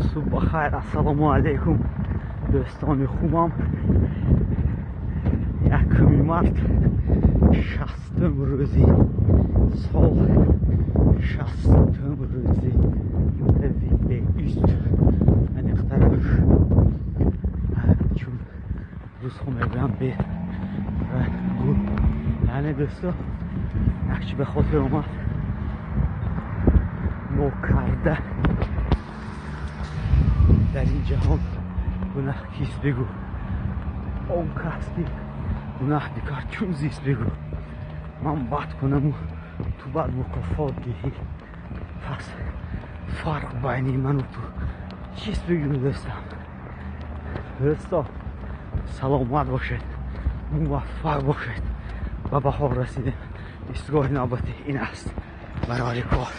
Субҳ бахайр, ассалому алайкум, дӯстони хубам. 1 март, 60-ум рӯзи сол, 60-ум рӯзи нави беист. Аниқтараш, чун рӯзҳо мегӯям бе гу. Яъне, дӯсто, якчи ба хотир омад: нокарда дар ин ҷаҳон гунаҳ кист, бигӯ? Он кас ки гунаҳ бикард, чун зист, бигӯ? Ман бад кунаму ту бад мукофот диҳӣ, пас фарқ байни ману ту чист, бигӯ, дӯстам? Дӯсто, саломат бошед, муваффақ бошед. Ба баҳор расидем. Истгоҳи навбатӣ ин аст. Барори кор.